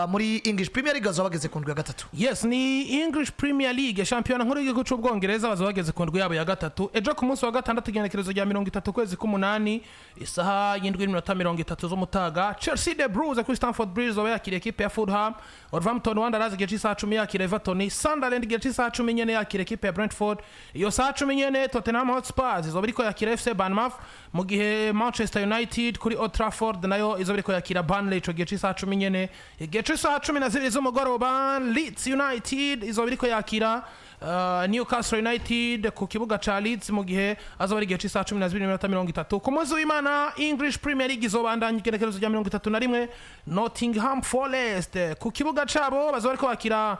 Muri English Premier League bazoba bageze ku ndwi ya gatatu. Yes, ni English Premier League, shampiyona nkuru y'igihugu cy'Ubwongereza, baza bageze ku ndwi yabo ya gatatu ejo ku munsi wa gatandatu, igenekerezo rya 30 ukwezi k'umunani, isaha 7:30 z'umutaga. Chelsea, The Blues, kuri Stamford Bridge zoba yakiriye ekipe ya Fulham. Wolverhampton Wanderers igihe cy'isaha 10 yakira Everton. Sunderland igihe cy'isaha 10 nyene yakira ekipe ya Brentford. Iyo saha 10 nyene Tottenham Hotspur izoba iriko yakira FC Bournemouth, mu gihe Manchester United kuri Old Trafford nayo izoba iriko yakira Burnley ico gihe cy'isaha 10 nyene. Igihe cy'isaha 12 z'umugoroba Leeds United izoba iriko yakira Newcastle United ku kibuga ca Leeds, mu gihe azoba ari igihe cy'isaha 12:30. Ku munsi w'Imana English Premier League izobandanya, igenekerezo rya 31. Nottingham Forest ku kibuga cabo bazoba bariko bakira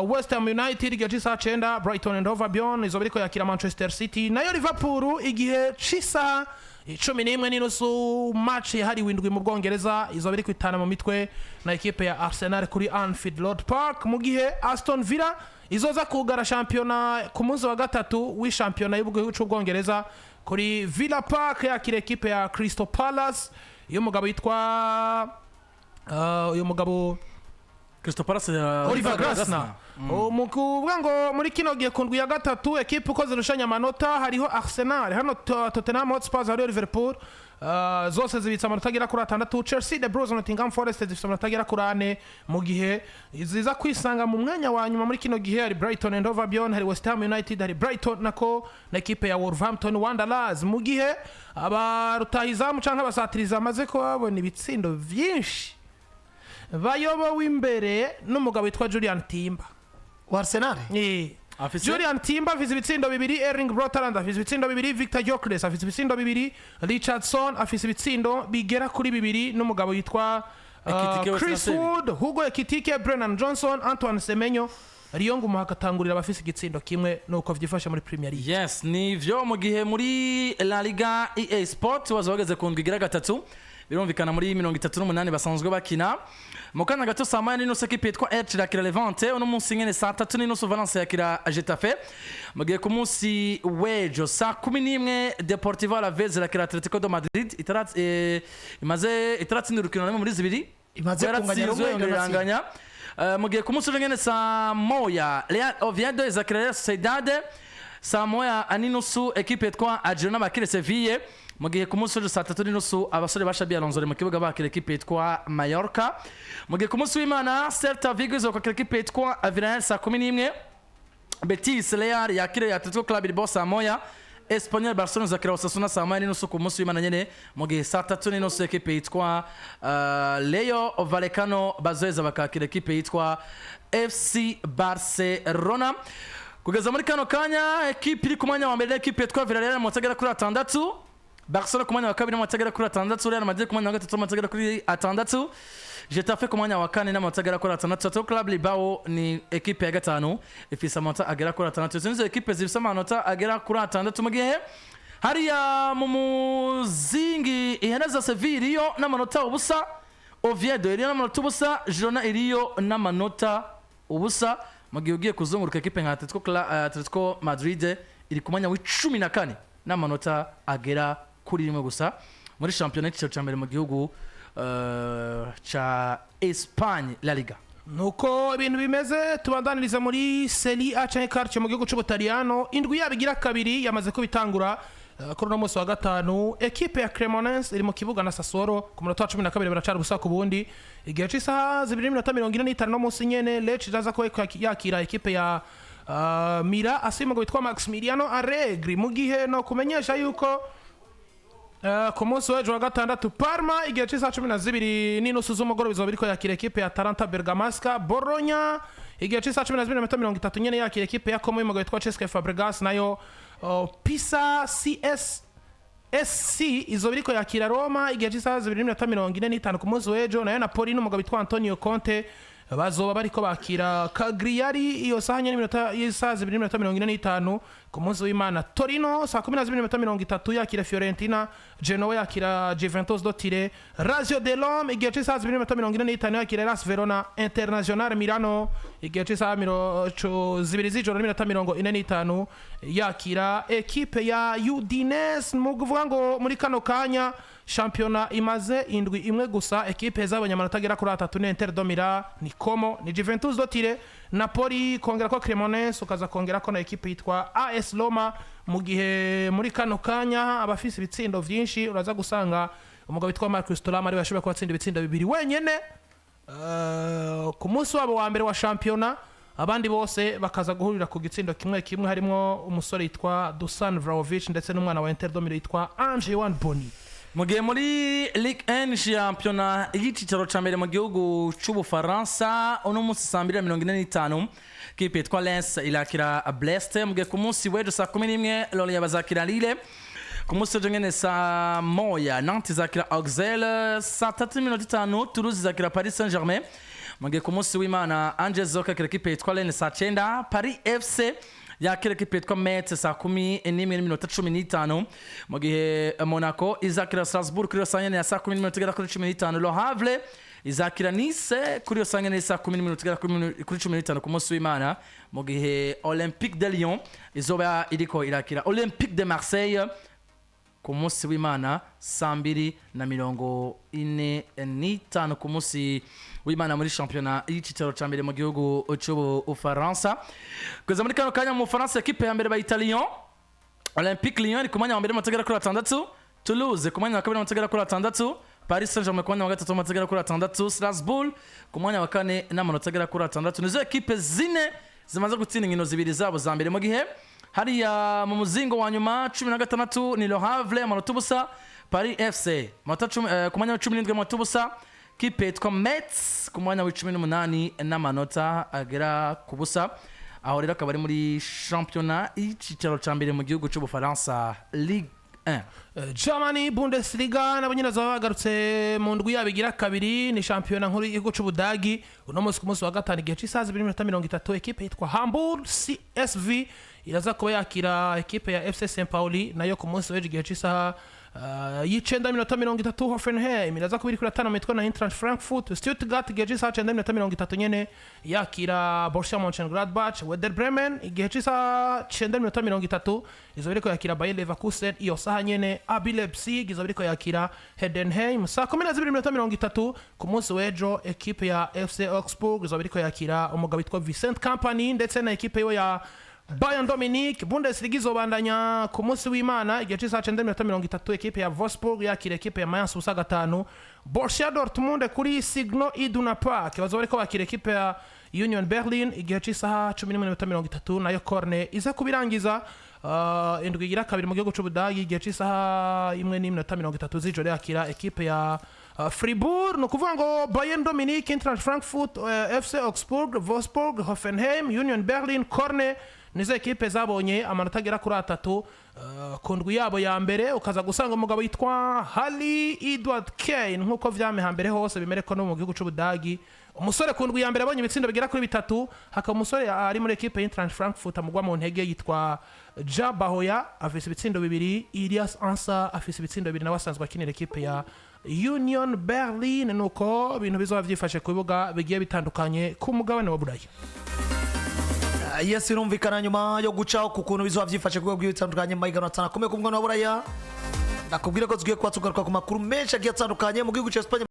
West Ham United igihe cy'isaha 9. Brighton and Hove Albion izoba iriko yakira Manchester City. Nayo Liverpool igihe cy'isaha 11:30, match yahariwe indwi mu Bwongereza, izoba iriko itana mu mitwe na ekipe ya Arsenal kuri Anfield Road Park, mu gihe Aston Villa izoza kugara shampiyona ku munsi wa gatatu w'ishampiyona y'igihugu cy'Ubwongereza kuri Villa Park, yakira ekipe ya Crystal Palace iyo mugabo yitwa uyu mugabo Crystal Palace Oliver Glasner. Mu kuvuga ngo muri kino gihe ku ndwi ya gatatu, ekipe uko zirushanya amanota, hariho Arsenal hano, Tottenham Hotspur, hariho Liverpool, zose zibitse amanota agera kuri atandatu. Chelsea, The Blues, Nottingham Forest zifite amanota agera kuri ane, mu gihe ziza kwisanga mu mwanya wa nyuma muri kino gihe hari Brighton and Hove Albion, hari West Ham United, hari Brighton nako na ekipe ya Wolverhampton Wanderers, mu gihe abarutahizamu canke abasatirizi bamaze kuba babona ibitsindo vyinshi bayobowe imbere n'umugabo witwa Julian Timber Wa Arsenal. Afise? Julian Timber afise ibitsindo bibiri, Erling Braut Haaland afise ibitsindo bibiri, Victor Gyökeres afise ibitsindo bibiri, Richardson afise ibitsindo bigera kuri bibiri, n'umugabo yitwa Ekitike wese Chris na Seri. Wood, Hugo Ekitike, Brennan Johnson, Antoine Semenyo, Lyon umuha akatangurira abafise igitsindo kimwe. Nuko vyifashe muri Premier League. Yes, nivyo. Mu gihe muri La Liga, EA Sport baza bageze ku ndwi igira gatatu, birumvikana muri 38 basanzwe bakina. Mu kanya gato saa 1:30 ekipe yitwa Elche irakira Levante. Uno munsi nyene saa 3:30 Valence yakira Getafe, mu gihe ku munsi w'ejo saa 11 Deportivo Alaves irakira Atletico de Madrid imaze itaratsinda urukino na rumwe muri zibiri. Imaze kunganya Yaratsinzwe, rumwe, yongera iranatsinda. iranganya. Mu gihe ku munsi w'ejo nyene saa 1 Real Oviedo izakira Real Sociedad. Saa 1:30 ekipe yitwa Girona bakire Seville, mu gihe ku munsi w'ejo saa 3:30 abasore ba Xabi Alonso bari mu kibuga bakira ekipe yitwa Mallorca, mu gihe ku munsi w'Imana Celta Vigo izokwakira ekipe yitwa Villarreal saa 11. Betis Real yakire Atletico Club Bilbao saa 1. Espanyol Barcelona izakira Osasuna saa 1:30 ku munsi w'Imana nyene, mu gihe saa 3:30 ekipe yitwa Rayo Vallecano bazoheza bakakira ekipe yitwa FC Barcelona. Kugeza muri kano kanya ekipe iri ku mwanya wa mbere ni ekipe yitwa Villarreal, amanota agera kuri atandatu. Barcelona ku mwanya wa kabiri n'amanota agera kuri atandatu. Real Madrid ku mwanya wa gatatu n'amanota agera kuri atandatu. Getafe ku mwanya wa kane n'amanota agera kuri atandatu. Atletico Club Bilbao ni ekipe ya gatanu, ifise amanota agera kuri atandatu. Izo nizo ekipe zifise amanota agera kuri atandatu, mu gihe hariya mu muzingi iheneza Sevilla iriyo n'amanota ubusa, Oviedo iriyo n'amanota ubusa, Girona iriyo n'amanota ubusa, mu gihe ugiye kuzunguruka ekipe nka Atletico Madrid iri ku mwanya wa 14 n'amanota agera kuri rimwe gusa muri shampiyona y'icyiciro cya mbere mu gihugu ca Espagne, La Liga. Nuko ibintu bimeze. Tubandaniriza muri Serie A canke calcio mu gihugu c'Ubutaliyano. Indwi yabo igira kabiri yamaze kubitangura kuri uno munsi wa gatanu. Ekipe ya Cremonese iri mu kibuga na Sassuolo, ku munota wa 12 baracara ubusa ku bundi. Igihe c'isaha 2:45 no munsi nyene Lecce iraza ko yakira ekipe ya Milan AC mu witwa Maximiliano Allegri, mu gihe no kumenyesha yuko ku munsi w'ejo wa gatandatu Parma igihe cy'isaha 12:30 z'umugoroba izoba iriko yakira ekipe ya Atalanta Bergamasca. Bologna igihe cy'isaha 12:30 nyene yakira ekipe ya Como y'umugabo witwa Cesc Fabregas. Nayo Pisa CS SC izoba iriko yakira Roma igihe cy'isaha 2:45 ku munsi w'ejo. Nayo Napoli n'umugabo witwa Antonio Conte bazoba bariko bakira Cagliari iyo saha nyene, iminota y'isaha 2:45 ku munsi w'Imana. Torino saa 12:30 yakira Fiorentina. Genoa yakira Juventus de Turin. Lazio de Rome igihe cy'isaha 2:45 yakira Hellas Verona. Internazionale Milano igihe cy'isaha 2:45 yakira ekipe ya Udinese. Mu kuvuga ngo muri kano kanya Shampiyona imaze indwi imwe gusa, ekipe zabonye amanota agera kuri atatu ni Inter de Milan, ni Como, ni Juventus de Turin, Napoli, kongera ko Cremonese, ukaza kongera ko na ekipe yitwa AS Roma. Mu gihe muri kano kanya abafise ibitsindo vyinshi, uraza gusanga umugabo witwa Marcus Thuram ariwe yashoboye kubatsinda ibitsindo bibiri wenyene ku munsi wabo wa mbere wa shampiyona, abandi bose bakaza guhurira ku gitsindo kimwe kimwe, harimo umusore yitwa Dusan Vlahovic ndetse n'umwana wa Inter de Milan yitwa Ange Yoan Boni. Mu gihe muri Ligue 1, shampiyona y'icicaro ca mbere mu gihugu c'Ubufaransa, uno munsi 2:45 kipe yitwa Lens irakira Brest. Mu gihe ku munsi w'ejo 11:00 Lorient bazakira Lille. Ku munsi w'ejo nyene 1:00 Nantes izakira Auxerre. 3:45 Toulouse izakira Paris Saint Germain. Mu gihe ku munsi w'Imana Angers izokakira ekipe yitwa Rennes 9:00, Paris FC yakira ekipe yitwa Metz 11:15. Mu gihe Monaco izakira Strasbourg kuri iyo saa nyene ya 10:45. Le Havre izakira Nice kuri iyo saa nyene 10:45 ku munsi w'Imana. Mu gihe Olympique de Lyon izoba iriko irakira Olympique de Marseille ku munsi w'Imana 2:45 ku munsi w'Imana muri shampiyona y'icicaro ca mbere mu gihugu c'Ubufaransa. Kugeza muri kano kanya mu Bufaransa, ekipe ya mbere bayita Lyon, Olympique Lyon iri ku mwanya wa mbere n'amanota agera kuri 6, Toulouse ku mwanya wa kabiri n'amanota agera kuri 6, Paris Saint Germain ku mwanya wa gatatu n'amanota agera kuri 6, Strasbourg ku mwanya wa kane n'amanota agera kuri 6. Nizo ekipe zine zimaze gutsinda inkino zibiri zabo za mbere. Mu gihe hariya mu muzingo wa nyuma, 16 ni Le Havre, amanota 0, Paris FC amanota ku mwanya wa 17, amanota 0, kipe yitwa Metz ku mwanya wa 18 n'amanota agera ku 0. Aho rero akaba ari muri shampiyona y'icicaro ca mbere mu gihugu c'Ubufaransa, Ligue 1. Germany Bundesliga nabo nyine bazaba bagarutse mu ndwi yabo igira kabiri, ni shampiyona nkuru y'igihugu c'Ubudagi. Uno munsi ku munsi wa gatanu igihe c'isaha 2:30 ekipe yitwa Hamburg SV iraza kuba yakira ekipe ya FC St Pauli. Nayo ku munsi w'ejo igihe c'isaha 9:30 Hoffenheim iraza kuba iriko iratana mu mitwe na Eintracht Frankfurt. Stuttgart igihe c'isaha 9:30 nyene yakira Borussia Mönchengladbach. Werder Bremen igihe c'isaha 9:30 izoba iriko yakira Bayer Leverkusen. Iyo saha nyene RB Leipzig izoba iriko yakira Heidenheim. 12:30 ku munsi w'ejo ekipe ya FC Augsburg izoba iriko yakira umugabo witwa Vincent Kompany ndetse na ekipe yiwe ya Bayern Munich. Bundesliga izobandanya ku munsi w'Imana igihe c'isaha 9:30 ekipe ya Wolfsburg yakira ekipe ya Mainz 0-5. Borussia Dortmund kuri Signal Iduna Park bazoba bariko bakira ekipe ya Union Berlin igihe c'isaha 11:30. Nayo Köln iza kubirangiza indwi igira kabiri mu gihugu c'Ubudagi igihe c'isaha 1:30 z'ijoro yakira ekipe ya Fribourg. Ni ukuvuga ngo Bayern Munich, Eintracht Frankfurt, FC Augsburg, Wolfsburg, Hoffenheim, Union Berlin, Köln nizo ekipe zabonye amanota agera kuri atatu ku ndwi yabo ya mbere. Ukaza gusanga umugabo yitwa Harry Edward Kane, nk'uko vyame hambere hose bimere ko no mu gihugu c'Ubudagi umusore ku ndwi ya mbere abonye ibitsindo bigera kuri bitatu, hakaba umusore ari muri ekipe y'Eintracht Frankfurt amugwa mu ntege yitwa Ja Bahoya afise ibitsindo bibiri, Ilias Ansa afise ibitsindo bibiri, nawe asanzwe akinira ekipe ya Union Berlin. Nuko ibintu bizoba vyifashe ku bibuga bigiye bitandukanye ku mugabane wa Buraya. Yes, birumvikana nyuma yo guca ku kuntu bizoba byifashe ku bihugu bitandukanye mu mahiganwa atanu akomeye ku mugabane wa Buraya, ndakubwira ko tugiye kuba tugaruka ku makuru menshi agiye atandukanye mu gihugu cya Espagne.